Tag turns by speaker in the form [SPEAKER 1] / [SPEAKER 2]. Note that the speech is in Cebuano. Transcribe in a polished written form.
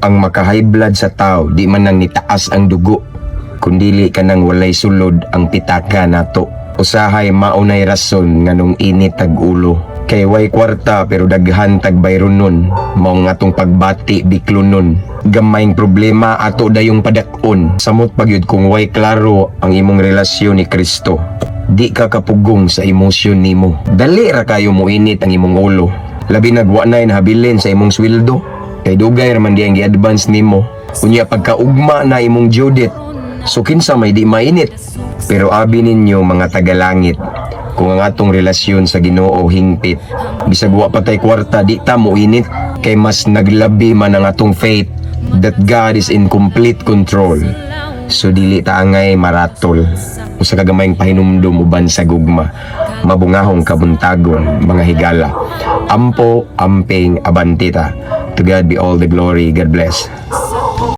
[SPEAKER 1] Ang maka-high blood sa tao, di man nang nitaas ang dugo, kundili kanang walay sulod ang pitaka nato. Usahay maunay rason nganong init tag ulo. Kay way kwarta pero daghan tag bayronon, mao nga atong pagbati biklonon. Gamayng problema ato dayong padak-on. Samot pagyud kung way klaro ang imong relasyon ni Kristo. Di ka kapugong sa emosyon nimo. Dali ra kayo mo init ang imong ulo. Labi nag wa nay nahabilin sa imong sweldo. Kay dugay ra man di ang gi-advance nimo. Unya pagkaugma na imong due date. So kinsa may di mainit? Pero abi ninyo, mga tagalangit, kung ang atong relasyon sa Ginoo hingpit, bisag wa pa tay kwarta, di ta mo init kay mas naglabi man ang atong faith that God is in complete control. So dili ta angay maratol. Usa ka gamayng pahinumdum uban sa gugma. Mabungahong kabuntagon, mga higala. Ampo, amping, abantita. To God be all the glory. God bless.